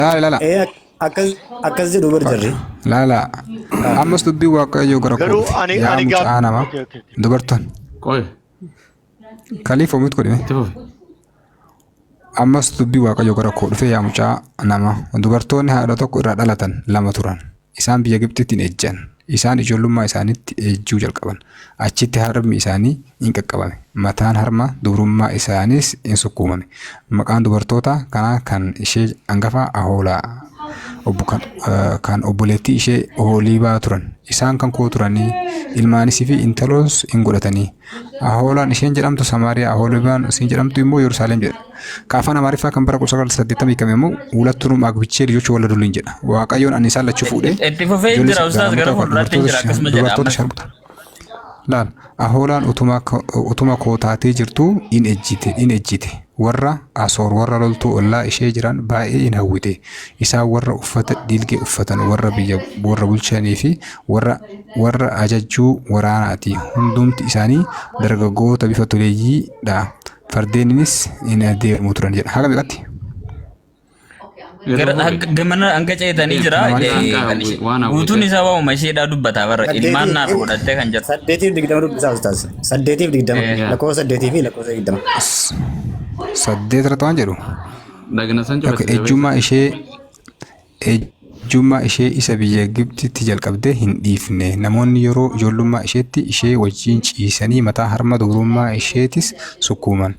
Laala laala. Ee akkas akkas jedhu bar jarri. Laala. Ammas dubbii Waaqayyoo gara koo Garuu dhufe. ani Yaa ani gaaf mucaa namaa okay, okay, okay. dubartoon Qoy kaliif oomit godhime. itti fufi. Ammas dubbii Waaqayyoo gara koo dhufe, yaa mucaa namaa, dubartoonni haadha tokko irraa dhalatan lama turan. Isaan biyya Gibxitti in ejjan. Isaan ijoollummaa isaaniitti ejjuu jalqaban. Achitti harmi isaanii in qaqqabame. Mataan harma dubrummaa isaaniis in sukkuumame. Maqaan dubartoota kanaa kan ishee angafaa Ahoolaa, kan, kan obboleettii ishee Ohooliibaa turan. Isaan kan koo turanii, ilmaanisii fi intaloos in godhatanii. Ahoolaan isheen jedhamtu Samaariyaa, Ahoolibaan isheen jedhamtu immoo Yerusaalem jedha. Ka afaan Amaariffaa kan bara 1980 hiikame immoo ሁለቱንም አግብቼ ልጆች ወለዱልኝ jedha. Waaqayyoon ani isaan lachuu fuudhee Itti fufee ijoollee jira ustaaz, gara gaalamota fuulduraatti jira akkasuma jedha dubartoota ammas. sharmuxa. Laal, Ahoolaan utuma koo taatee jirtuu in ejjite in ejjite. Warra Asoor warra loltuu ollaa ishee jiran baay'ee in hawwite. Isaan warra uffata dhiilgee uffatan, warra biyya warra bulchanii fi warra ajajjuu waraanaati. Hundumti isaanii dargaggoota bifa toleeyyiidha. Fardeeninis in adeemu turan jedha. Haga meeqatti? Gara gamana hanga ceetanii jira. Waan Kan ishee waan guutuun hawwite. isaa waa'uma isheedhaa dubbataa bara ilmaan naaf godhattee kan jedhu. 8:20 dubbisaa ustaaz. 8:20, lakkoofsa 8 fi lakkoofsa 20. 8 irratti waan jedhu. Dhagna san Akka cufate. Ejjummaa ishee isa biyya Gibxitti jalqabdee hin dhiifne. Namoonni yeroo ijoollummaa isheetti ishee wajjin ciisanii mataa harma dubrummaa isheetis sukkuuman.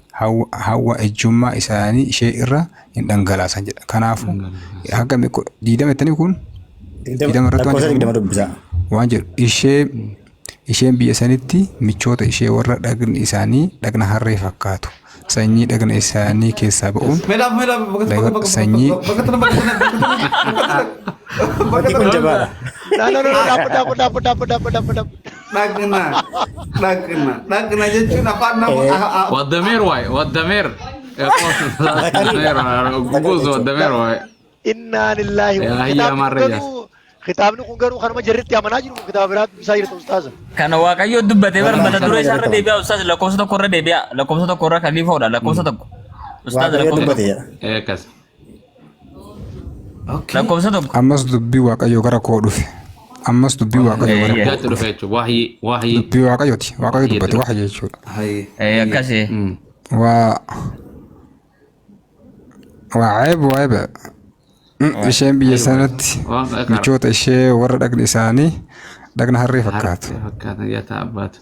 Hawwa ejjummaa isaanii ishee irra hin dhangalaasan jedha. Kanaafuu haga 20 jettanii kun 20 irratti waan Lakkoofsa jedhu 20 dubbisaa. waan jedhu, isheen biyya sanitti michoota ishee warra dhagni isaanii dhagna harree fakkaatu, sanyii dhagna isaanii keessaa ba'uun Meedhaaf meedhaaf bakka bakka bakka sanyii bakka tana bakka tana bakka tana Bakki kun jabaadha. No, no, no, no, dhaabba, dhaabba, dhaabba, dhaabba, dhaabba, dhaabba, dhaabba. Dhagna dhagna dhagna jechuun afaan nama Wadameer waay wadameer. Guguus wadameer waay. Innaa lillaahi. Yaa Kitaabni kun marra garuu kitaabni kun garuu kanuma jarritti amanaa jiru, kitaaba biraa dubbisaa jirta ustaaza. Kana Waaqayyo dubbatee bara mata duree isaarra Kanuma. Deebi'a ustaaz, lakkoofsa 1 irra deebi'a, lakkoofsa 1 irra kaliifoodha, lakkoofsa 1 ustaaz. Waaqayyo Lakkoofsa dubbate 1. jedha. Akkas. Lakkoofsa 1. Ammas dubbii Waaqayyoo gara koo dhufe. Ammas dubbii Waaqayyoo gara koo Guddaatti dhufe jechuudha. Wahyii wahyii. Dubbii Waaqayyooti. Waaqayyo dubbate, Wahyii. wahyi jechuudha. Akkasii. Waa waa ceeb waa ceeb. Isheen biyya sanatti Waan qara. michoota ishee warra dhagni isaanii dhagna harree fakkaatu. Harree fakkaatan yaa abbaatu.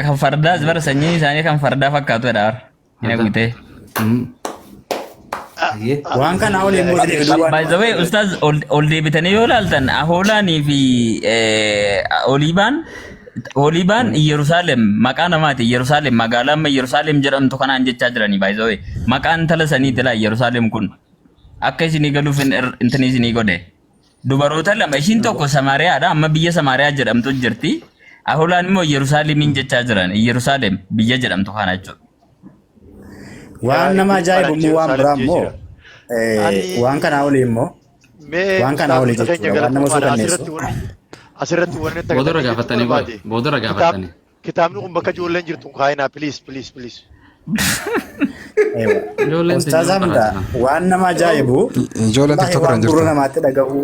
Kan fardaas bara sanyiin isaanii kan fardaa fakkaatu jedha bara. Hin hawwitee. Waan kana olii immoo isin fiduu waan By the way, ustaaz, ol deebitanii yoo ilaaltan Ahoolaanii fi Oliibaan Yerusaalem maqaa namaati. Yerusaalem magaalaa amma Yerusaalem jedhamtu kanaan jechaa jiranii, by the way. Maqaan intala saniiti laa Yerusaalem kun. Akka isinii galuuf intini isinii godhe. Dubaroota lama, ishiin tokko Samaariyaadha, amma biyya Samaariyaa jedhamtu jirti. Aholaan immoo Yerusaalemiin jechaa jiran. Yerusaalem biyya jedhamtu kana jechuudha. Waan nama ajaa'ibu immoo waan biraa immoo waan kanaa olii immoo Mee waan kanaa olii ustaazota keenya jechuudha. Waan nama galatoomaadha. suukanneessu. Asirratti wanni Boodara takkatti jechuu gaafatanii barbaade. boodara gaafatanii. Kitaabni kun bakka ijoolleen jirtu hin kaa'inaa, please, please, please. Ewa. Ijoolleen Ustaaz teenya Hamda, waan nama ajaa'ibu Ijoolleen wallahi TikTok irra waan hin gurra jirtu. namaatti dhagahu,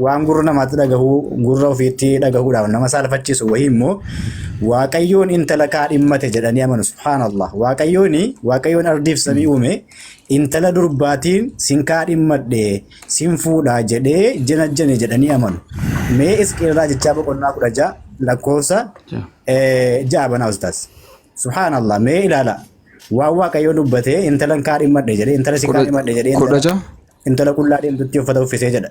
waan gurra namaatti dhagahu, gurra ofiitti dhagahuudhaaf nama saalfachiisu wayii immoo Waaqayyoon intala kaadhimmate jedhanii amanu. Subhaanallah. Waaqayyoon ardiif samii uume intala durbaatiin sin kaadhimmadhe, sin fuudhaa jedhee janajjane jedhanii amanu. Mee Isqeel raajichaa boqonnaa 16 lakkoofsa 6 banaa ustaaz. Subhaanallah, mee ilaala. Waan Waaqayyoon dubbatee intalan kaadhimmadhe jedhee, intala si kaadhimmadhe jedhee kudha intala ja'a intala qullaa deemtutti uffata uffisee jedha.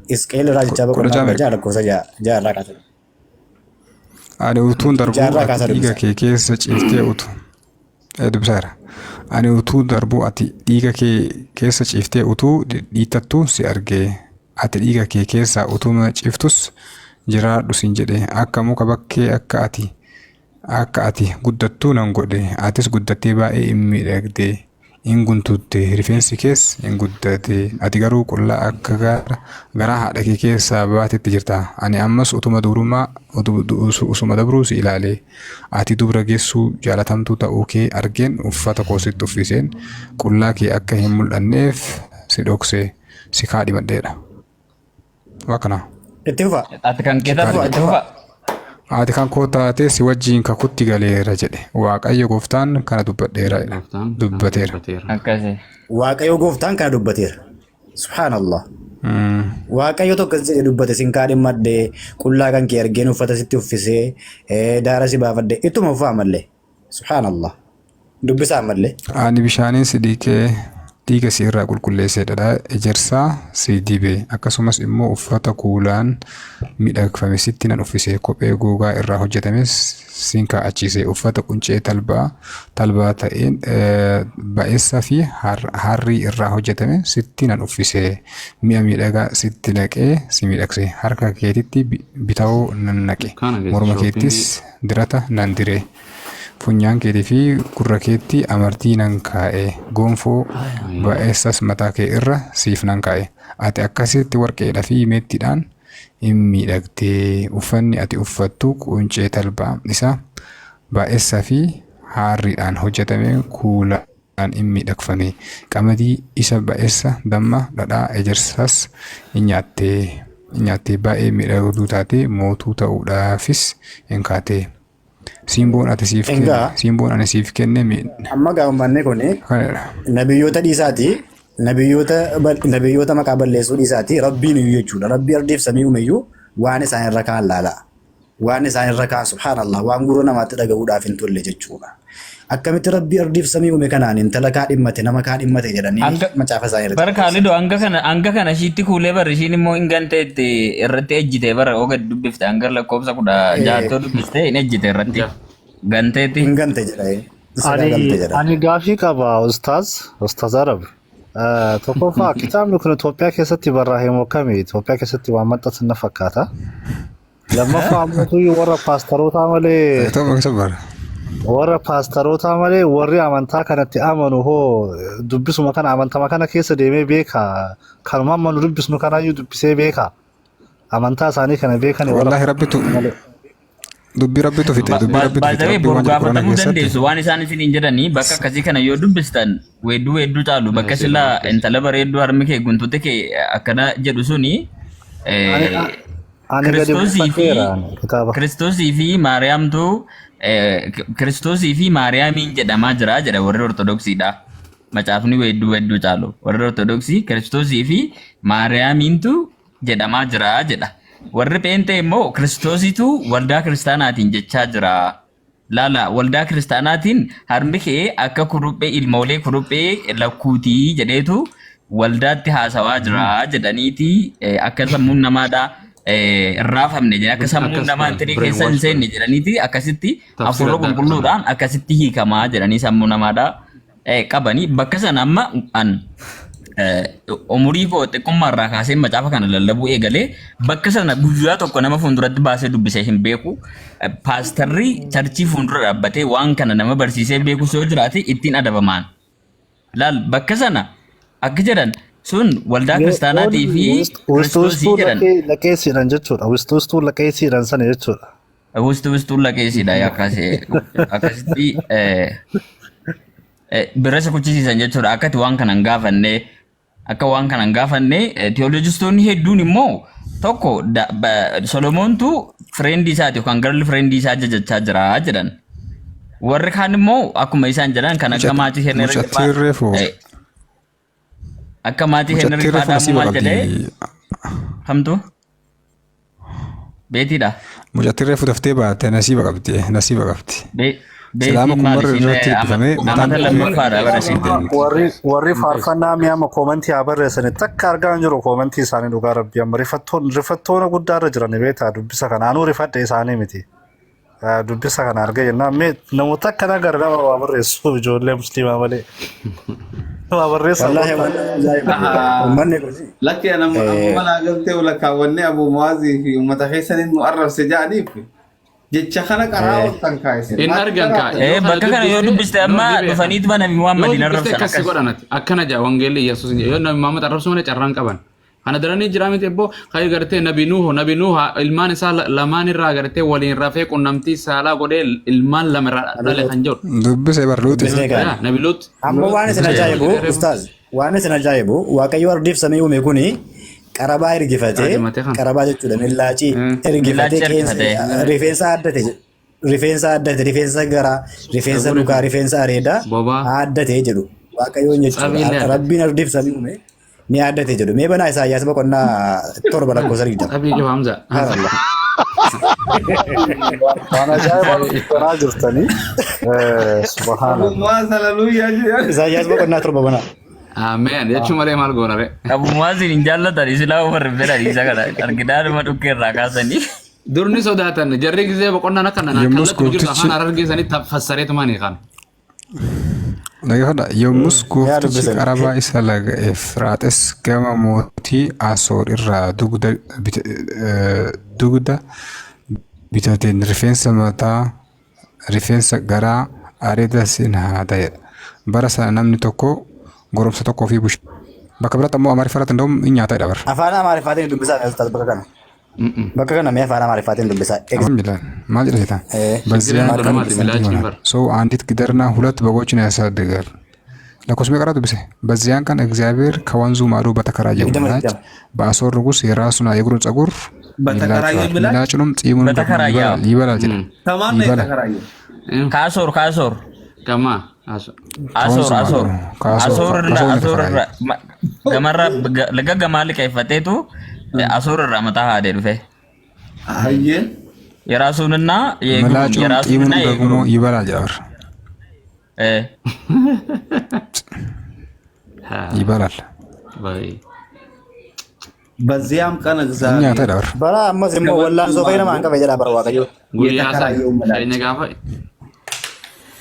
Isqeel raajichaa kudha boqonnaa ja'a kudha meeqa? ja'a lakkoofsa 6 irraa kaasa. Ani utuun darbuu 6 irraa ati kaasa dhiiga dubbisa. kee keessa ciiftee utu. Dubbisaara. Ani utuu darbuu ati dhiiga kee keessa ciiftee utuu dhiittattu si argee. Ati dhiiga kee keessaa utuma ciiftus jiraadhu sin jedhe. Akka muka bakkee akka ati guddattu nan godhe. Atis guddattee baay'ee in miidhagde. In guntutte, rifeensi kees in guddate. Ati garuu qullaa akka garaa haadha kee keessaa baatetti jirta. Ani ammas utuma dubrummaa usuma dabruu si ilaale. Ati dubra geessuu jaalatamtuu ta'uu kee argeen uffata koo sitti uffiseen qullaa kee akka hin mul'anneef si dhokse. Si kaadhimadheedha. Waa kana. Itti fufa. Ati kan Si kee taatu kaadhimadhe. itti fufa. Ati kan koo taate si wajjin kakutti galeera jedhe. Waaqayyo gooftaan kana dubbadheera jedha. Gooftaan kana Dubbateera. dubbateera. Akkasi. Waaqayyo gooftaan kana dubbateera. Subhaanallah. Waaqayyo tokko jedhe dubbate sin kaadhimmadhe, qullaa kan kee argeen uffata sitti uffisee, daara si baafadhe, ittuma uffaa mallee. Subhaanallah. Dubbisaa ammallee. Ani bishaaniin si dhiqee dhiiga si irraa qulqulleessee dhadhaa ejersaa si dibe, akkasumas immoo uffata kuulaan miidhagfame sitti nan uffise, kophee gogaa irraa hojjetames sin kaa'achiise, uffata quncee talbaa talbaa ta'een ba'eessa fi harrii irraa hojjetame sitti nan uffise, mi'a miidhagaa sitti naqee si miidhagse, harka keetitti bitawoo nan naqe, Dukkaana keessa morma shoppingii. keettis dirata nan dire. Funyaan keetii fi gurra keetti amartii nan kaa'e, gonfoo ba'eessas mataa kee irra siif nan kaa'e. Ati akkasitti warqeedhaa fi meexxiidhaan in miidhagde, uffanni ati uffattu quncee talbaa isa ba'eessa fi haarriidhaan hojjetame kuulaan in miidhagfame. Qamadii isa ba'eessa, damma, dhadhaa ejersas in nyaatte, baay'ee miidhagduu taate, mootuu ta'uudhaafis in kaate. Simboon ati siif kenne, Engaa simboon ani siif kenne amma gaa uummanni kun kanadha. Nabiyyoota dhiisaati, nabiyyoota maqaa balleessuu dhiisaati, rabbiin iyyuu jechuudha. Rabbii ardiif samii uumeyyuu waan isaan irra kaan laala. Waan isaan irra kaan, subhaanallah, waan gurra namaatti dhagahuudhaaf hin tolle jechuudha. Akkamitti rabbii ardiif samii uume kanaan intala kaadhimmate, nama kaadhimmate jedhanii Hanga macaafa isaanii irratti bara barreessan? Kaalido hanga kana ishiitti kuulee bara ishiin immoo hin gante itti irratti ejjite, bara oo gad dubbifte hanga lakkoofsa 16ttoo dubbiste hin ejjite irratti Ja. ganteetti. Hin gante jedha. Ani Sagagalte jedha. ani gaafii qaba, ustaaz Arab. Tokkoffaa, kitaabni kun Itoophiyaa keessatti barraa'e moo kami? Itoophiyaa keessatti waan maxxansan na fakkaata. Lammaffaa ammoo warra paastarootaa malee Ta'uu keessa bara. warra paastarootaa malee warri amantaa kanatti amanu hoo dubbisuma kana amantama kana keessa deemee beeka? Kanuma amma nu dubbisnu kanaayyuu dubbisee beeka? Amantaa isaanii kana beekan warra Wallaahi rabbitu malee. Dubbii rabbitu fixe, dubbii rabbitu fixe. Baay'ee Rabbii boru waan jedhu quraana gaafatamuu keessatti. dandeessu waan isaan isiniin jedhanii. Bakka akkasii kana yoo dubbistan weedduu weedduu caalu bakka silaa intala bareedduu harmi kee guntute kee akkana jedhu suni Ani ani gadi Kiristoosii fi buufadheera kitaaba. Kiristoosii fi Maariyaamtu, Kiristoosii fi Maariyaamiin jedhamaa jira jedha warri Ortodoksiidha. Macaafni weedduu weedduu caalu warri Ortodoksii Kiristoosii fi Maariyaamiintu jedhamaa jira jedha. Warri Pheenxee immoo Kiristoositu waldaa kiristaanaatiin jechaa jira. Laala, waldaa kiristaanaatiin harmi kee akka kuruphee ilmoolee kuruphee lakkuutii jedheetu waldaatti haasawaa jira jedhaniiti, akka sammuun namaadha hin raafamne jedhanii, akka sammuun Akkas namaa intinii keessa hin brainwash seenne jedhaniiti, akkasitti tafsira hafuura adda addaa. qulqulluudhaan akkasitti hiikamaa jedhanii sammuu namaadha qabanii. Bakka sana amma an umurii koo xiqqummaa irraa kaasee macaafa kana lallabuu eegalee bakka sana guyyaa tokko nama fuulduratti baasee dubbisee hin beeku. Paastarri churchii fuuldura dhaabbatee waan kana nama barsiisee beekus yoo jiraate ittiin adabamaan. Laal, bakka sana akka jedhan sun waldaa kiristaanaatii fi Kiristoosii Wistuu jedhan. laqeessiidhaan jechuudha. Wistuu laqeessiidhaan sana jechuudha. Wistuu wistuu laqeessiidha akkasitti bira isa kuchisiisan jechuudha. Akkati waan kana hin gaafanne, akka waan kana hin gaafanne. Theologistoonni hedduun immoo tokko Solomoontu friendii isaati yookaan girlfriendii isaa jajachaa jira jedhan. Warri kaan immoo akkuma isaan jedhan kan akka maatii Henry Mucattiin reefu akka maatii Henry mucattiin reefu faadhaa nasiiba maal jedhee qabdi. Hamtu beetiidha. Mucattiin reefu daftee baate nasiiba qabdi, nasiiba qabdi. Silaama Beetiin kun maal barri isiin irratti dubbifamee mataan amata lammaffaadha bara isiin. Warri faarfannaa mi'a commentii haa barreessani, takka argaa hin jiru commentii isaanii, dhugaa rabbii. Amma rifattoon rifattoona guddaarra jiran beektaa dubbisa kana anuu rifadhe isaanii miti. Dubbisa kana argaa jennaan mee namoota akkana gara nama waa barreessu, ijoollee musliimaa malee. Waa barreessan. Wallaahi waan ajaa'iba. Uummanni kun Lakki, ana amma naa galtee lakkaawwanne Abu Muwaazii fi uummata keessaniin nu arrabse jedhaniif jecha kana qaraa ooltan kaa'isin. In argan kaa. Eh, bakka kana yoo dubbiste amma dhufaniitu mana Nabi Yoo Muhammadin dubbiste arrabsan akkas si akkas. godhan ati. Akkana jaa wangeelli Yesuus, yoo Nabi Muhammad arrabsu malee carraan qaban. Kana daranii jira miti ebboo kan gartee Nabi Nuuhu, Nabi Nuuha ilmaan isaa lamaan irraa gartee waliin rafee qunnamtii saalaa godhee ilmaan lama irraa dhale kan jedhu. Dubbisee bar Luuxi. Dubbisnee kaane. Yaa Nabi Luut. Ammoo waan isin ajaa'ibu ustaaz, waan isin ajaa'ibu, Waaqayyo ardiif samii uume kuni qarabaa ergifatee, Qaadimatee kana. Qarabaa jechuudha millaacii ergifatee, Millaacii qeensa ergifatee. Rifeensa addate jedhu. Rifeensa addate, rifeensa garaa, rifeensa lukaa, rifeensa areedaa Bobaa. addate jedhu Waaqayyoon Sabiillee jechuudha. addate. Rabbiin ardiif samii uume ni addate jedhu. Mee banaa Isaayyaas boqonnaa 7 lakkoofsa 20. Sabii jiru Hamza. Subhaanallah. Waan ajaa'ibaa banaa jirtanii. Subhaanallah. Abummaa haleluuyaa jedhan. Isaayyaas boqonnaa 7 banaa. Ameen jechuun malee maal goona ree. Abu Muwaazin hin jaallatan isilaa warri fedhan isa kana arginaanuma dhukkee irraa kaasanii. Dur ni sodaatan jarri gisee boqonnaan akka nanaa Yommus kallattuu jirtu gooftichi afaan Harargee sanitti fassareetumaan hiikan. Dhaggeeffadha. Yommus Yaa gooftichi dubbisan. Qarabaa isa laga Efraaxis gama mootii Asoor irraa dugda bita- eh, dugda bitateen rifeensa mataa, rifeensa garaa, areeda sin haa ta'edha. Bara sana namni tokko goromsa tokkoo fi busha. Bakka biraatti ammoo Amaariffa irratti hunda'uun hin nyaata jedha bara. Afaan Amaariffaatiin dubbisaa ustaaz bakka kana. Bakka kana mee afaan Amaariffaatiin dubbisaa. አሁን ይላል ማን ይላል? በዚያ ችግር ቀን የለውም። እንዲህ ይሆናል፣ ሰው አንዲት ጊደርና ሁለት በጎችን ያሳድጋል። ለኮስሜ ቀራቱ ብሴ በዚያን ቀን እግዚአብሔር ከወንዙ ማዶ በተከራየው 20 ምላጭ 20. በአሦር ንጉሥ የራሱና የእግሩን ጸጉር በተከራየው ይላጨዋል፣ ምላጭ? ምላጩንም ጺሙንም ደግሞ በተከራየው። ይበላል ይበላል ይላል። ከማን ነው ይበላል። የተከራየው? ከአሶር፣ ከአሶር። ከማ አሶር። ከወንዙ ማዶ አሶር። ከአሦር አሶር irraa ከአሦር ነው አሶር የተከራየው። irraa gamarraa laga gamaa liqeeffateetu አሶር irraa mataa haadee dhufe. አየ የራሱንና የእግሩን ምላጩንም የራሱንና ጢሙንም ደግሞ የእግሩን ይበላል ይላል። ይበላል በዚያም ቀን እኛ እግዚአብሔር ተዳር Bara ammas immoo wallaansoo fayyadamaan qaba jedha bara Waaqayyo. Guyyaa isaa የተከራየው ምላጭ keenya gaafa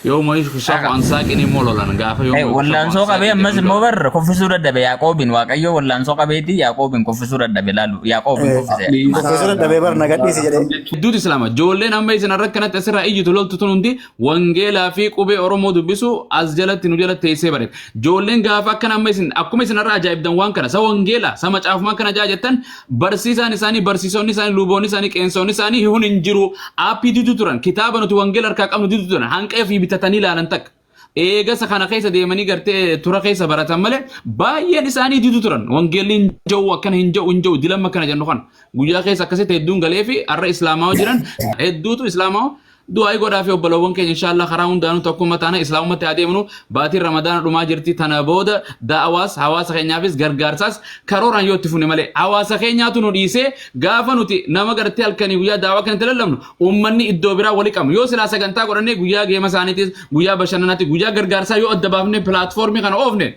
yoo moo'ishu shaku ansaaqin immoo lolan gaafa yoo moo'ishu shaku Wallaansoo qabee ansaaqin ammas jedhu immoo bar kuffisuu dadhabe Yaaqoobin. Waaqayyo wallaansoo qabeeti Yaaqoobin kuffisuu dadhabe laalu Yaaqoobin kuffise. Kuffisuu dadhabee bar nagadhiisi jedhee. Hedduutu islaama. Ijoolleen amma isin irra akkanatti asirraa iyyitu loltu tun hundi wangeelaa fi qubee Oromoo dubbisu as jalatti nu jalatti teessee bareeda. Ijoolleen gaafa akkana amma isin akkuma isin irra ajaa'ibdan waan kana sa wangeelaa sa macaafuma akkana jaa jettan, barsiisaan isaanii, barsiisonni isaanii, luboonni isaanii, qeensoonni isaanii hun hin jiru. Aappii didu turan, kitaaba nuti wangeela harkaa qabnu didu turan, hanqee fi bitatanii ilaalan takka. Eegasa kana keessa deemanii gartee tura keessa baratan malee baay'een isaanii didu turan. Wangeelli hin jiru, akkana hin jiru, hin jiru dilamma akkana jennu kana. Guyyaa keessa akkasitti hedduun galee fi har'a islaamaa jiran hedduutu islaamaa. Du'aa godhaa fi obbolowwan keenya inshaallah karaa hundaanuu tokkummaa taana islaamumatti haa deemnu. Baatiin Ramadaana dhumaa jirti. Tana booda da'awaas hawaasa keenyaafis gargaarsaas karooraan yoo itti fune malee hawaasa keenyaatu nu dhiisee gaafa nuti nama gartee halkanii guyyaa daawaa kanatti lallabnu uummanni iddoo biraa walii qabnu. Yoo silaa sagantaa godhannee guyyaa geema isaaniitis, guyyaa bashannanaatti, guyyaa gargaarsaa yoo adda baafnee platformii kana oofne,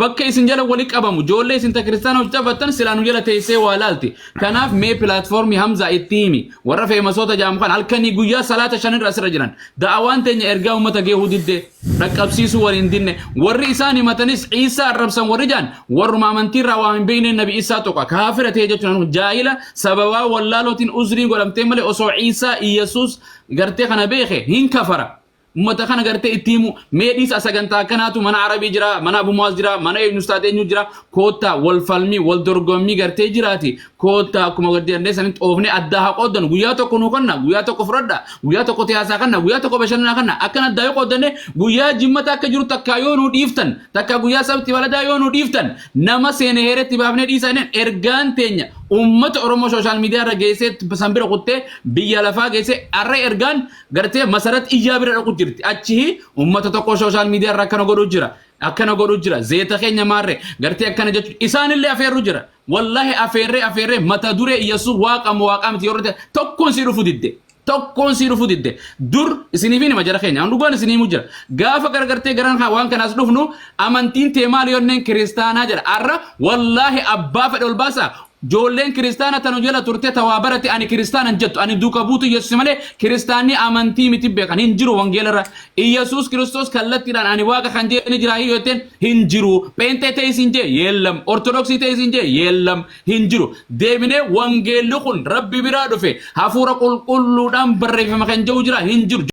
bakka isin jala wali qabamu ijoollee isin ta kiristaana hojii taphattan silaa nu jala teessee waa laalti. Kanaaf mee platformii Hamzaa itti himi, warra famousoota jaamu kan halkanii guyyaa salaata shanirra asirra jiran. Da'awaan teenya ergaa uummata geehuu didde, dhaqqabsiisuu waliin dinne. Warri isaan himatanis Iisaa arrabsan warri jaan warruma amantiirraa waa hin beekne. Nabi Iisaa tuqa kaafira ta'e jechuun jaahila sababaa wallaalootiin uzriin godhamtee malee osoo Iisaa Iyesuus gartee kana beeke hin kafara. Ummata kana gartee itti himu mee dhiisa. Sagantaa akkanaatu mana Arabii jira, mana Abu Muwaaz jira, mana eenyu taate eenyu jira, koottaa wal falmii wal dorgommii gartee jiraati, koottaa akkuma gartee dandeessanitti oofnee addaa haa qooddan. Guyyaa tokko nu kanna, guyyaa tokko fudhadha, guyyaa tokko siyaasaa kanna, guyyaa tokko bashannanaa kanna, akkana addaa yoo qooddanne, guyyaa jimmata akka jiru takka yoo nu dhiiftan, takka guyyaa sabti baladaa yoo nu dhiiftan, nama seene heeretti baafnee dhiisan. Ergaan teenya ummata Oromoo social media irra geessee san bira kuttee biyya lafaa geessee arra ergaan gartee masarat iyyaa bira dhaqu jirti. Achi ummata tokko social media irra akkana godhu jira. Akkana godhu jira. Zeeta keenya maarre gartee akkana jechuudha. Isaanillee afeerru jira. Wallahi afeerree afeerree mata duree Iyyasuus waaqa moo waaqaa miti yeroo ta'e tokkoon si dhufu didde. Tokkoon si dhufu didde. Dur isiniif hima jara keenya. Dhugaan isinii himu jira. Gaafa gargartee garan waan kanaas dhufnu amantiin tee maali yonneen kiristaanaa jedha. Arra wallaahi abbaa fedhe ol baasaa. Ijoolleen kiristaana tanu jala turte tawaa barate ani kiristaanan jettu, ani duuka buutu Yesuus malee kiristaanni amantii miti beekan hin jiru wangeelarra. Iyesuus Kiristoos kallattiidhaan ani waaqa kan jee ni jira yoo jetteen hin jiru. Pheenxee ta'e isin jee yeellam. Ortodoksii ta'e isin jee yeellam, hin jiru. Deebinee wangeelli kun Rabbi biraa dhufe hafuura qulqulluudhaan barreeffama kan jedhu jira, hin jiru.